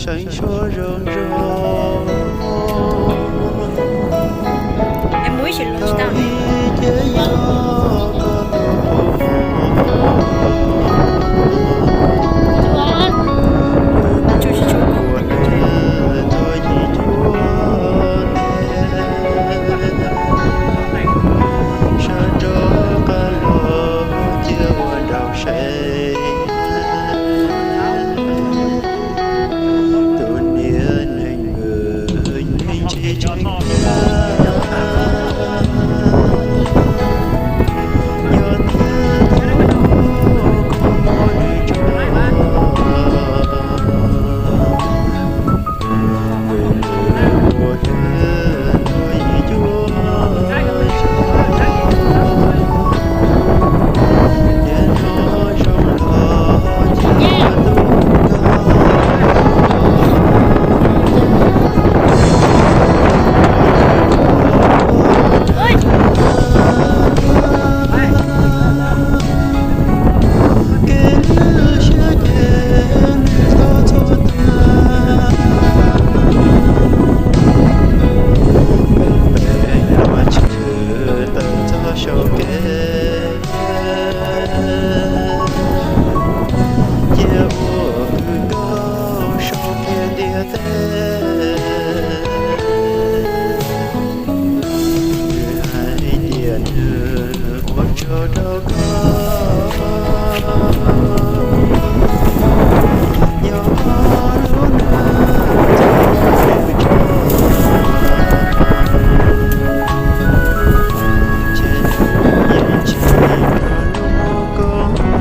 Seev suab zoo zoo, tau ib ce yog koj tus qub hmoov, ua dej tuaj yim cuab tes, sab nraud qab los cia ua nraum sev. Tus niam neeg nws yeej tsis tseem tiag, yog tiag tau koj muab nws tso, nws ua dej tuaj yim cuab tes, nim no zoo los cia tus koj. Kev hlub siab ces nws tau txhua tag, pem no tshwm tawm txog saum kev, cia ua kwv kaus sau kiag ntiaj teb. Nws hais tias nws ua tsaug rau koj, yog koj hlub nws txog nws tso, ces nws yeej tsis nrog luag muaj koob muaj npe,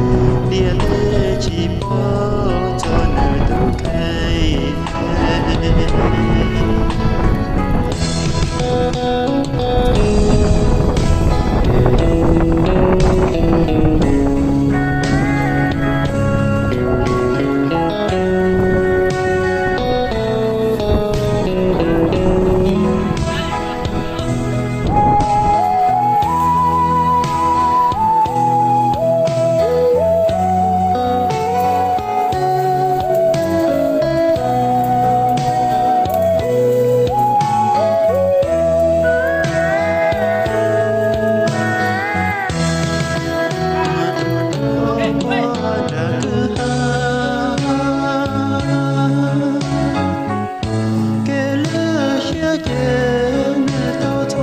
ntiaj teb tsis paub txog nws tus kheej. Kev hlub siab ces nws tau txhua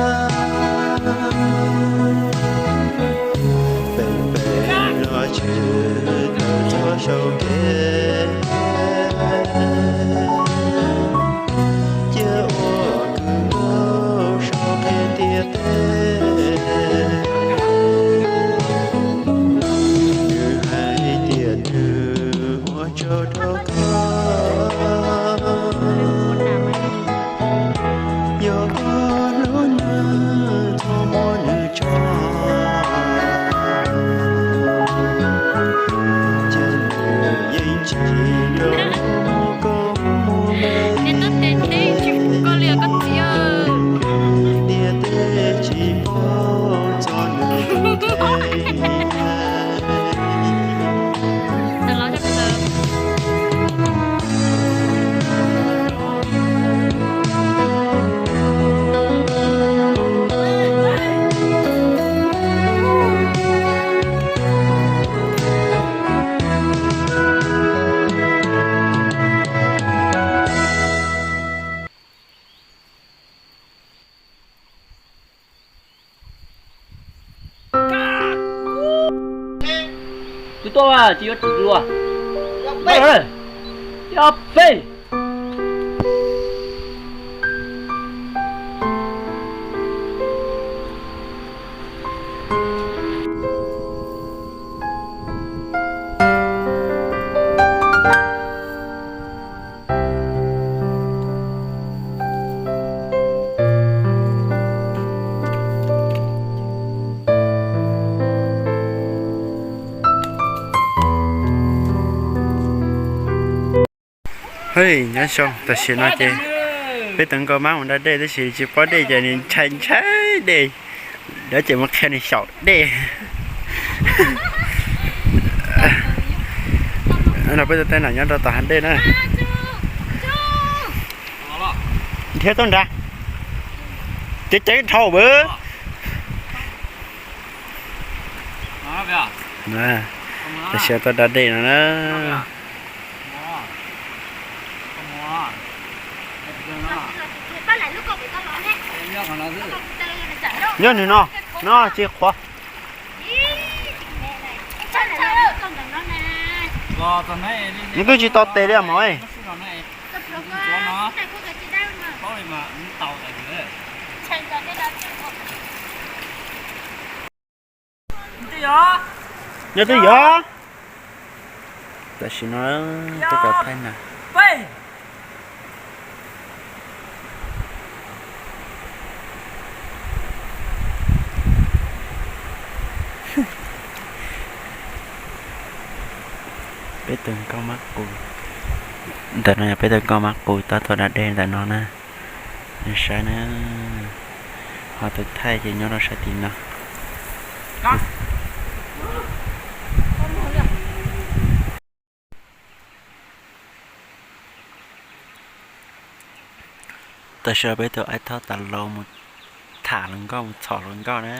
tag, pem pem los tshwm tawm txog saum kev, cia ua kwv kaus sau kiag ntiaj teb. Nws hais tias nws ua tsaug rau koj, yog koj hlub nws txhob muab nws tso, ces nws yeej tsis nrog luag muaj koob muaj npe. Ntiaj teb tsis paub txog nws tus kheej. Tus tuaj mas tsis yuav tsum luag. Yog peb. Hej, nyob zoo, tam sim no ces peb tus nkauj mab mus da dej tab sis tsis pom dej ces nws ntshai ntshai dej, lawv ces mus qhia nws xyaum dej. No peb tus tag nam nyob rau tom hav dej na. Nrhiav tau nrad. Ceev ceev dhau vwm. Tam sim tuaj da dej no na. Nyob nws no, no tsis qhuav. Nws twb tsis tau tes li mas. Nyob twb yog. Tam sim no peb tus tag nam. Peb tus nkauj mab qus. Ntawm no yog peb tus nkauj mab qus tab tom da dej ntawm no na. Nej saib na. Ho tus thaij ces nyob rau sab tim no. Tam sim no peb tus aib thaub tas laus mus tham hluas nkauj mus txhom hluas nkauj na.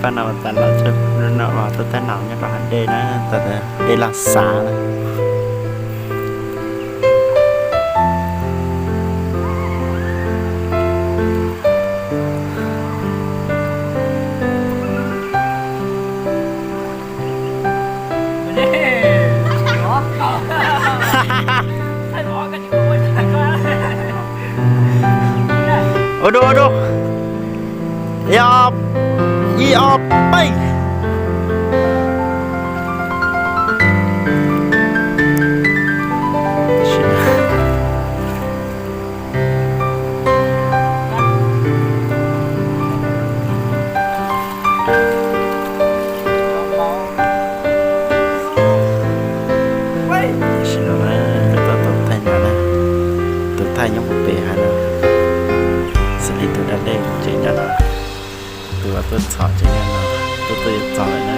Pab no tas los no tuaj tag nam nyob rau hav dej na, dej laj xav na. Ua dua, ua dua. Ib ob, ib ob, peb. Tam sim no na, peb tuaj tus thaij no na, tus thaij nyob puag pem hav no, xws li tus da dej tseem nyob no, tus uas tuaj txhom tseem nyob no, tuaj tuaj yuav txog lawm na.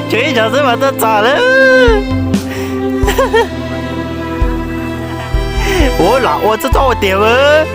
Tshuav ib zaug xwb mas tuaj txog lawm. Ua lam ua txob txob ua tiag mas.